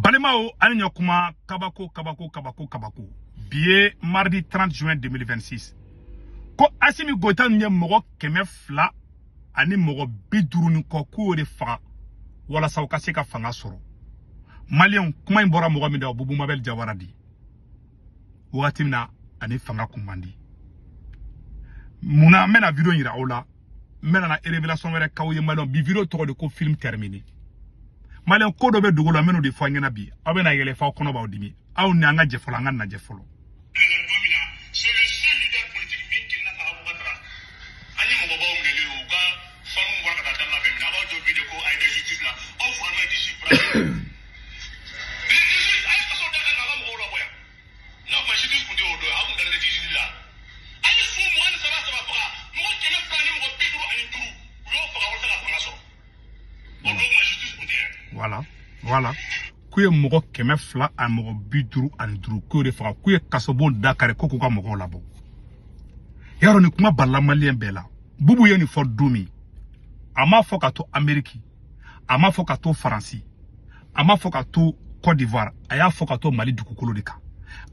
Balimaw, ani ɲɔkuma. Kabako, kabako, kabako, kabako. Bi ye mardi 30 juin 2026. Ko Assimi Goïta ye mɔgɔ 200 ani mɔgɔ 50 ni kɔ, k'u y'o de faga walasa u ka se ka fanga sɔrɔ. Maliyɛnw, kuma in bɔra mɔgɔ min da, o Boubou Mabel Diawara di. Wagati min na ani fanga kun man di munna, n bɛna vidéo yira aw la, n bɛna na révélation wɛrɛ k'aw ye. Maliyɛnw, bi vidéo tɔgɔ de ko film terminé. Maliyɛn, ko dɔ bɛ dogo la, n bɛn'o de fɔ an ɲɛna bi. Aw bɛna yɛlɛ f'aw kɔnɔ b'aw dimi. Aw ni an ka jɛ fɔlɔ, an ka lajɛ fɔlɔ. C'est le seul leader politique min kirina ka Aboubacar. An ye mɔgɔbaw minɛlen ye, u ka fanu bɔra ka taa da labɛn minɛ. A b'aw jɔ bi de ko a ye da justice la, aw fana bɛ disi bras. Justice, a ye kaso da kan k'a ka mɔgɔw labɔ yan. N'a ma justice kun tɛ o don, a kun dalen tɛ justice la. A ye su 23 saba faga, mɔgɔ 255, u y'o faga walasa ka fanga sɔrɔ. O don kuma justice kun tɛ yan. Voilà, k'u ye mɔgɔ 200 ani mɔgɔ 55, k'u y'o de faga, k'u ye kasobon da kari ko k'u ka mɔgɔw labɔ. Yarɔ, nin kuma balila maliyɛn bɛɛ la. Bubu ye nin fɔ don min, a m'a fɔ ka to Amérique, a m'a fɔ ka to Faransi, a m'a fɔ ka to Côte d'Ivoire, a y'a fɔ ka to Mali dugukolo de kan.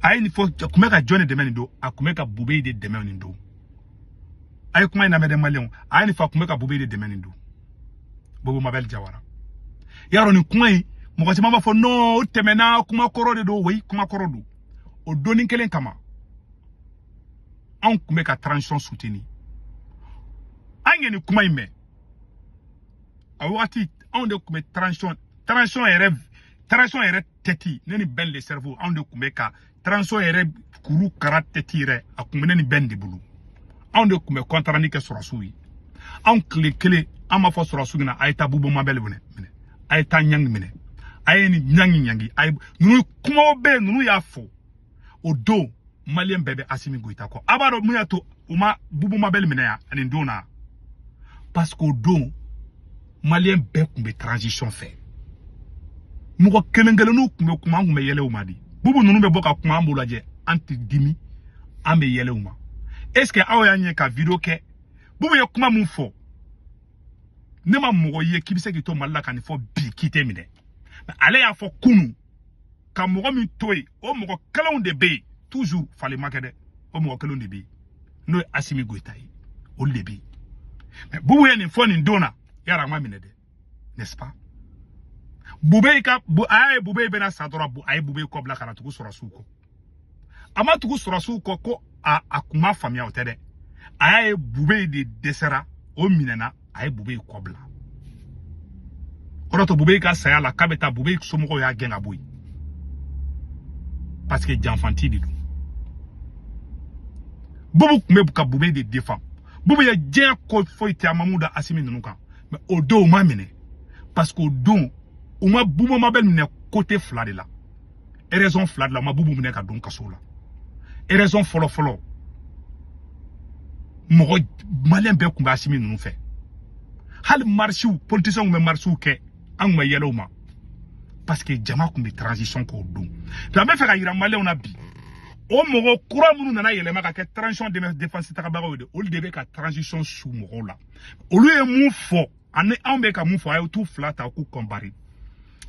A ye nin fɔ, a kun bɛ ka jɔn de dɛmɛ nin don? A kun bɛ ka Boubèye de dɛmɛ nin don. A ye kuma in lamɛn dɛ, maliyɛnw. A ye nin fɔ, a kun bɛ ka Boubèye de dɛmɛ nin don, Boubou Mabel Diawara. Yarɔ, nin kuma in, mɔgɔ caman b'a fɔ non, o tɛmɛna, kuma kɔrɔ de don. Oui, kuma kɔrɔ don. O donni kelen kama, anw kun bɛ ka transition soutenir. An ye nin kuma in mɛn a wagati, anw de kun bɛ transition yɛrɛ tête. Ne ni Ben le cerveau, anw de kun bɛ ka transition yɛrɛ kuru kara tête yɛrɛ. A kun bɛ ne ni Ben de bolo. Anw de kun bɛ contrat kɛ sɔrɔsiw ye. Anw tile kelen, an b'a fɔ sɔrɔsiw ɲɛna: a ye taa Boubou Mabel minɛ, a ye taa ɲangi minɛ, a ye nin ɲangi ɲangi. A ye ninnu kumaw bɛ yen, ninnu y'a fɔ o don. Maliyɛn bɛɛ bɛ Assimi Goïta kɔ. A b'a dɔn mun y'a to u ma Boubou Mabel minɛ yan nin don na? Parce que o don, maliyɛn bɛɛ tun bɛ transition fɛ. Mɔgɔ kelen kelenninw tun bɛ kuma, an tun bɛ yɛlɛ u ma de. Bubu ninnu bɛ bɔ ka kuma, an b'u lajɛ, an tɛ dimi, an bɛ yɛlɛ u ma. Est ce que aw y'an ye ka vidéo kɛ? Bubu ye kuma mun fɔ, ne ma mɔgɔ ye k'i bɛ se k'i to Mali la ka nin fɔ bi k'i tɛ minɛ. Mais ale y'a fɔ kunun ka mɔgɔ min to yen, o mɔgɔ kelenw de bɛ yen toujours, falen ma kɛ dɛ. O mɔgɔ kelenw de bɛ yen, n'o ye Assimi Goïta ye, olu de bɛ yen. Mais Bubu ye nin fɔ nin don na, yala a ma minɛ dɛ, n'est-ce pas? Boubèye ka a y'a ye Boubèye bɛna sa dɔrɔn, a ye Boubèye kɔ bila ka na tugu sɔrɔsiw kɔ. A ma tugu sɔrɔsiw kɔ ko a kun ma faamuya, o tɛ dɛ. A y'a ye Boubèye de dɛsɛra, o minɛna, a ye Boubèye kɔ bila. O de to Boubèye ka saya la, k'a bɛ taa, Boubèye somɔgɔw y'a gɛn ka bɔ yen, parce que janfanti de don. Bubu tun bɛ ka Boubèye de défend. Bubu ye diɲɛ ko foyi tɛ, a ma mun da Assimi ninnu kan. Mais o don, u ma minɛ parce que o don, u ma Boubou Mabel minɛ côté fila de la, raison fila de la u ma Bubu minɛ ka don kaso la. Raison fɔlɔ fɔlɔ, mɔgɔ maliyɛn bɛɛ tun bɛ Assimi ninnu fɛ. Hali marchew, politiciens tun bɛ marchew kɛ, an tun bɛ yɛlɛ u ma, parce que jama tun bɛ transition k'o don. Donc an bɛ fɛ ka yira maliyɛnw na bi, o mɔgɔ kura minnu nana yɛlɛma ka kɛ transition défense tagabagaw ye de, olu de bɛ ka transition su mɔgɔw la. Olu ye mun fɔ ani anw bɛ ka mun fɔ, a ye t'u fila ta k'u comparer.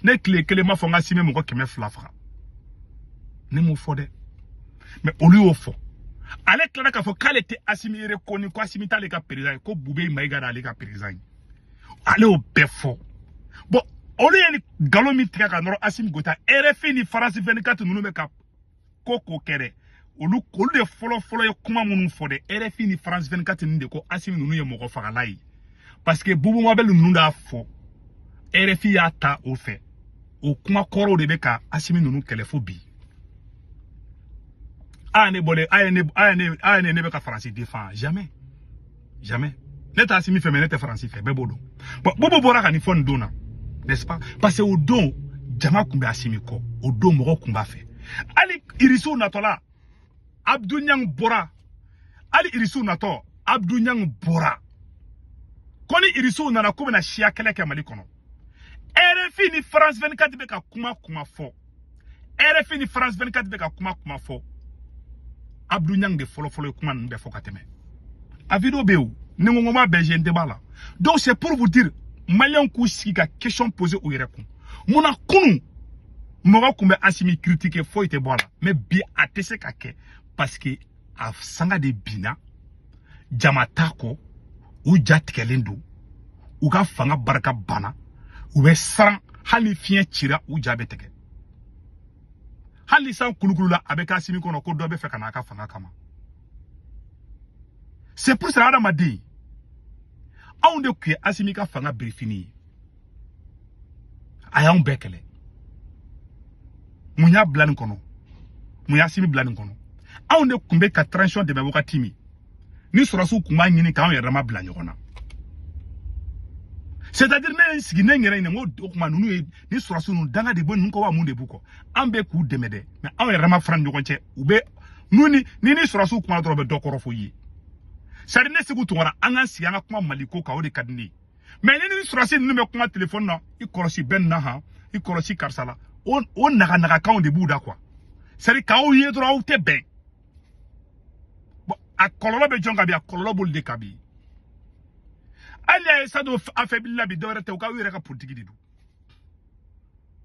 Ne tile kelen ma fɔ n ka Assimi mɔgɔ 200 faga, ne m'o fɔ dɛ. Mais olu y'o fɔ. Ale tilala k'a fɔ k'ale tɛ Assimi reconnu, ko Assimi t'ale ka président ye, ko Boubèye Maïga d'ale ka président ye. Ale y'o bɛɛ fɔ. Bon, olu ye ni nkalon min tigɛ ka nɔrɔ Assimi Goïta, RFI ni France 24 ninnu bɛ ka ko ko kɛ dɛ, olu de fɔlɔ fɔlɔ ye kuma minnu fɔ dɛ. RFI ni France 24 ninnu de ko Assimi ninnu ye mɔgɔ fagala ye, parce que Boubou Mabel ninnu y'a fɔ, RFI y'a ta o fɛ. O kuma kɔrɔw de bɛ ka Assimi ninnu kɛlɛ fo bi. A ne bɔlen, a ye ne, a ye ne, a ye ne, ne bɛ ka Faransi défend? Jamais, jamais. Ne tɛ Assimi fɛ, mais ne tɛ Faransi fɛ, bɛɛ b'o dɔn. Bon, Boubou bɔra ka nin fɔ nin don na, n'est-ce pas? Parce que o don, jama kun bɛ Assimi kɔ. O don, mɔgɔw kun b'a fɛ. Hali irisiw natɔla, Abdou Niang bɔra. Hali irisiw natɔ, Abdou Niang bɔra ko ni irisiw nana, k'u bɛna siya kɛlɛ kɛ Mali kɔnɔ. RFI ni France 24 bɛ ka kuma fɔ, RFI ni France 24 bɛ ka kuma fɔ. Abdou Niang de fɔlɔ fɔlɔ ye kuma ninnu bɛɛ fɔ ka tɛmɛ. A vidéo bɛ yen o, ni n ko n b'a bɛɛ je, n tɛ b'a la. Donc c'est pour vous dire, maliyɛnw k'u sigi ka question poser u yɛrɛ kun: munna kunun Mɔgɔ kun bɛ Assimi critiquer, foyi tɛ bɔ a la. Mais bi, a tɛ se ka kɛ, parce que a sanga de binna. Jama t'a kɔ, u ja tigɛlen don, u ka fanga barika banna, u bɛ siran. Hali ni fiɲɛ cira, u ja bɛ tigɛ. Hali san kulukulu la, a bɛ kɛ Assimi kɔnɔ ko dɔ bɛ fɛ ka n'a ka fanga kama. C'est pour cela, adamaden, anw de tun ye Assimi ka fanga birifini ye. A y'anw bɛɛ kɛlɛ. Mun y'a bila nin kɔnɔ? Mun y'Assimi bila nin kɔnɔ? Anw de tun bɛ ka transition dɛmɛ wagati min ni sɔrɔsiw tun b'a ɲini k'anw yɛrɛ ma bila ɲɔgɔn na. C'est à dire, ne ye n sigi, ne n yɛrɛ ɲininka, n ko o tuma ninnu ye ni sɔrɔsiw ninnu danga de bɔ ninnu kɔ wa, mun de b'u kɔ? An bɛ k'u dɛmɛ dɛ, mais anw yɛrɛ ma fara ni ɲɔgɔn cɛ. U bɛ n'u ni sɔrɔsiw kuma dɔrɔn, u bɛ dɔ kɔrɔ fɔ i ye. C'est à dire, ne Sékou Tounkara, an k'an sigi, an ka kuma Maliko kan, o de ka di ne ye. Mais ni sɔrɔsi ninnu bɛ kuma téléphone na, i kɔlɔsi bɛɛ nin na han, i kɔlɔsi karisa la, o naganagakanw de b'u da quoi. C'est à dire, k'aw ye dɔrɔn, aw tɛ bɛn. Bon, a kɔlɔlɔ bɛ jɔn kan bi? A kɔlɔlɔ b'olu de kan bi. Hali n'a ye Sadio affaibli la bi, dɔwɛrɛ tɛ, u k'aw yɛrɛ ka politique de don.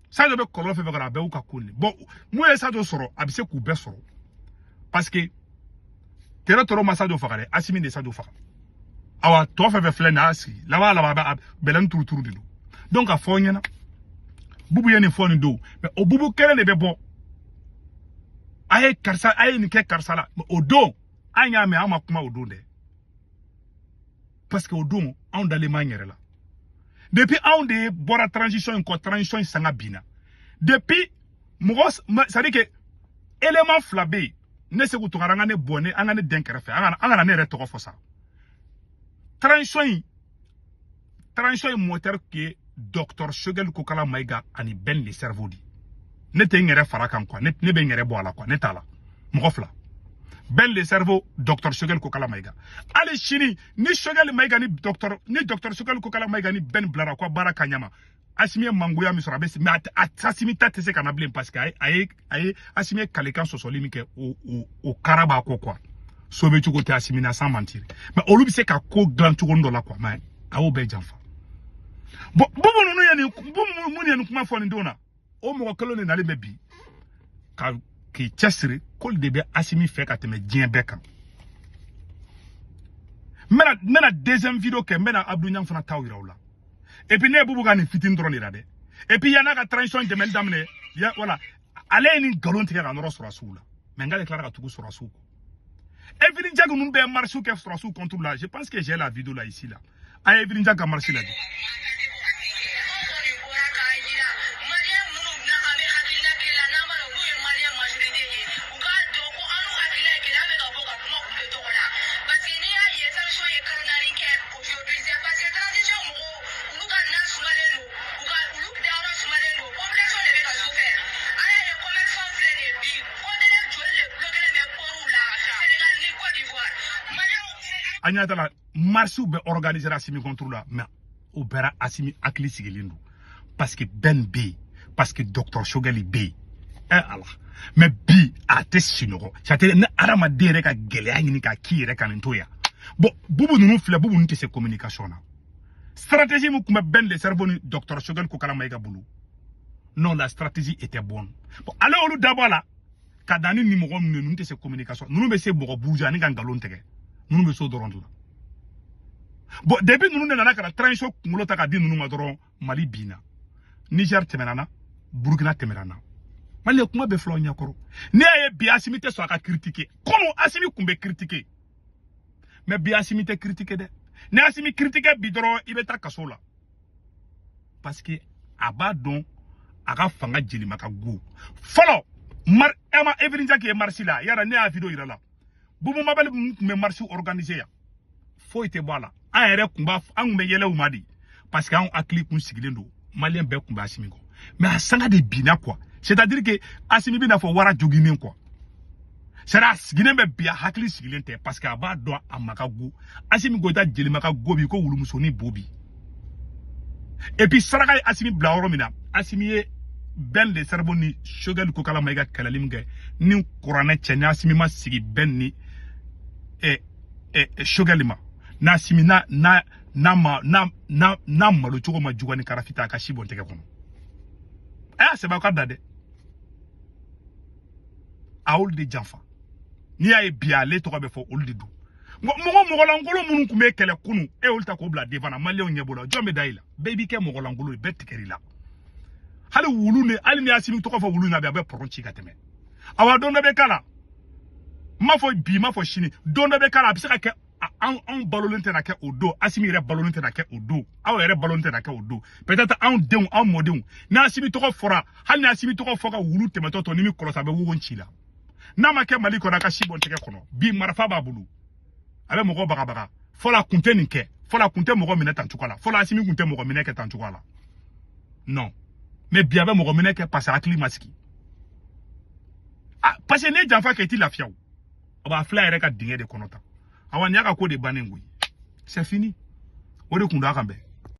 Sadio bɛ kɔlɔlɔ fɛn fɛn kɔrɔ, a bɛɛ y'u ka ko de. Bon, mun ye Sadio sɔrɔ? A bɛ se k'u bɛɛ sɔrɔ, parce que tɛrɛ tɔrɔ ma Sadio faga dɛ, Assimi de Sadio faga. Awa, tɔ fɛn fɛn filɛ nin ye, a sigi laban laban, a bɛ bɛlɛni turuturu de don. Donc a fɔ ɲɛna, Boubou ye nin fɔ nin don, mais o Boubou kelen de bɛ bɔ a ye karisa, a ye nin kɛ karisa la. O don, an y'a mɛn, an ma kuma o don dɛ, parce que o don anw dalen b'an yɛrɛ la. Depuis anw de bɔra transition in kɔ, transition in sanga binna. Depuis mɔgɔ, c'est à dire que élément fila bɛ yen. Ne Sékou Tounkara, an ka ne bɔ, ne an ka ne den kɛrɛfɛ, an kana ne yɛrɛ tɔgɔ fɔ sa. Transition in moteur qui est docteur Choguel Kokala Maïga ani Ben le cerveau di. Ne tɛ n yɛrɛ fara kan quoi, ne bɛ n yɛrɛ bɔ a la quoi, ne t'a la. Mɔgɔ fila, Ben le cerveau, docteur Choguel Kokala Maïga. Hali sini, ni Choguel Maïga ni docteur Choguel Kokala Maïga ni Ben bilara ko baara ka ɲama, Assimi ye mangoya min sɔrɔ, a bɛ, mais a Assimi ta tɛ se ka na bilen, parce que a ye Assimi ye kalekan sɔsɔli min kɛ, o kara b'a kɔ quoi. So bɛ cogo tɛ Assimi na, sans mentir, mais olu bɛ se ka ko dilan cogo dɔ la quoi, mais a y'o bɛɛ janfa. Bon, Boubou ninnu ye nin, Boubou mun ye nin kuma fɔ nin don na, o mɔgɔ kelen de nalen bɛ bi ka k'i cɛsiri k'olu de bɛ Assimi fɛ ka tɛmɛ diɲɛ bɛɛ kan. N bɛna deuxième vidéo kɛ, n bɛna Abdou Niang fana taw yira u la. Et puis ne ye Boubou ka nin fitinin dɔrɔn de la dɛ. Et puis yan'a ka transition dɛmɛli daminɛ ya, voilà, ale ye nin nkalon tigɛ ka nɔrɔ sɔrɔsiw la, mais n k'ale tilara ka tugu sɔrɔsiw kɔ. Evelyne Diack ninnu bɛɛ marche kɛ sɔrɔsiw contre la. Je pense que j'ai la vidéo là, ici là. A ye Evelyne Diack ka marche lajɛ. Bɔra k'a yira Malien minnu na, an bɛ hakilina kelen la, n'an b'a dɔn olu ye Malien majorité ye, u k'a dɔn ko an n'u hakilina ye kelen, an bɛ ka bɔ ka kuma olu de tɔgɔ la. Parce que n'i y'a ye transition ye kalo 4 kɛ aujourd'hui, c'est parce que transition mɔgɔw, olu ka na sumalen don, u ka olu dayɔrɔ sumalen don, population de bɛ ka souffert. An y'a ye, commerçant filɛ nin ye bi, conteneur joli de bloqué bɛ port la Sénégal ni Côte d'Ivoire, Malienw. An ɲɛ t'a la, marche bɛ organiser Assimi contre la, mais o bɛɛ Assimi hakili sigilen don, parce que Ben bɛ yen, parce que docteur Choguel bɛ yen. Ɛ Ala, mais bi a tɛ sunɔgɔ. C'est à dire, ni adamaden yɛrɛ ka gɛlɛya ɲini k'a k'i yɛrɛ ka nin to yan. Bon, Boubou ninnu filɛ, Boubou ninnu tɛ se communication na. Stratégie min tun bɛ Ben le cerveau ni docteur Choguel Kokala Maïga bolo, non, la stratégie était bonne. Bon, ale olu dabɔ a la ka dan ni mɔgɔ minnu ye, ninnu tɛ se communication, ninnu bɛ se mɔgɔ buruja ani ka nkalon tigɛ, ninnu bɛ so dɔrɔn de la. Bon, depuis ninnu de nana ka na transition kunkolo ta ka di ninnu ma dɔrɔn, Mali binna. Niger tɛmɛna na, Burukina tɛmɛna na. Mali ye kuma bɛɛ filɛ aw ɲɛkɔrɔ. Ne y'a ye bi, Assimi tɛ sɔn a ka critiquer. Komi Assimi kun bɛ critiquer, mais bi Assimi tɛ critiquer dɛ. Ni Assimi critiquer bi dɔrɔn, i bɛ taa kaso la, parce que a b'a dɔn a ka fanga jelima ka go fɔlɔ. Mar Emma Evelyne Diack ye marche la yara, ne y'a vidéo yira la. Boubou Mabel mun tun bɛ marche organiser yan, foyi tɛ bɔ a la. An yɛrɛ kun b'a, an kun bɛ yɛlɛ u ma de, parce que anw hakili kun sigilen don, Malien bɛɛ kun bɛ Assimi kɔ. Mais a sanga de binna quoi. C'est à dire que Assimi bɛna fɔ wara joginnen quoi. C'est à dire, a sigilen bɛ bi, a hakili sigilen tɛ, parce que a b'a dɔn a ma ka go. Assimi Goïta jelima ka go bi ko wulumusonin bo bi. Et puis saraka ye Assimi bila yɔrɔ min na, Assimi ye Ben le cerveau ni Choguel Kokala Maïga kɛlɛli min kɛ ni kuranɛ cɛ, ni Assimi ma sigi Ben ni Choguel ma, n'Assimi n'a ma n'a malo cogo ma juguya ni karafita, a ka si bɔn tɛgɛ kɔnɔ. A y'a sɛbɛn aw ka da dɛ. A y'olu de janfa. N'i y'a ye bi, ale tɔgɔ bɛ fɔ, olu de don. Mɔgɔ mɔgɔlankolon minnu tun bɛ kɛlɛ kunun, e y'olu ta k'o bila devant na, maliyɛnw ɲɛ b'o la. Jɔn bɛ da i la? Bɛɛ b'i kɛ mɔgɔlankolon ye, bɛɛ tigɛr'i la. Hali wulu ni hali ni Asimi tɔgɔ fɔ wulu na bi, a bɛ pɔrɔn ci ka tɛmɛ. Awa, don dɔ bɛ k'a la, n m'a fɔ bi, n m'a fɔ sini, don dɔ bɛ k'a la, a bɛ se ka kɛ anw balolen tɛna kɛ o don, Asimi yɛrɛ balolen tɛna kɛ o don, aw yɛrɛ balolen tɛna kɛ o don. Peut-être anw denw, anw mɔdenw. Ni Asimi tɔgɔ fɔra, hali ni Asimi tɔgɔ fɔ ka wulu tɛmɛtɔ tɔ, ni min kɔlɔsi, a bɛ wogon ci la. N'a ma kɛ Mali kɔnɔ, a ka si bɔ n tɛgɛ kɔnɔ. Bi marifa b'a bolo, a bɛ mɔgɔ bagabaga. Fɔlɔ a kun tɛ nin kɛ, fɔlɔ a kun tɛ mɔgɔ minɛ tan cogo la, fɔlɔ Asimi kun tɛ mɔgɔ minɛ kɛ tan cogo la. Non, mais bi a bɛ mɔgɔ minɛ kɛ parce que hakili ma sigi. Ah, parce que n'i ye janfa kɛ, i ti lafiya. O a b'a filɛ a yɛrɛ ka dingɛ de kɔnɔ tan. Awa, nin y'a ka ko de bannen koyi, c'est fini. O de kun don a kan bɛn.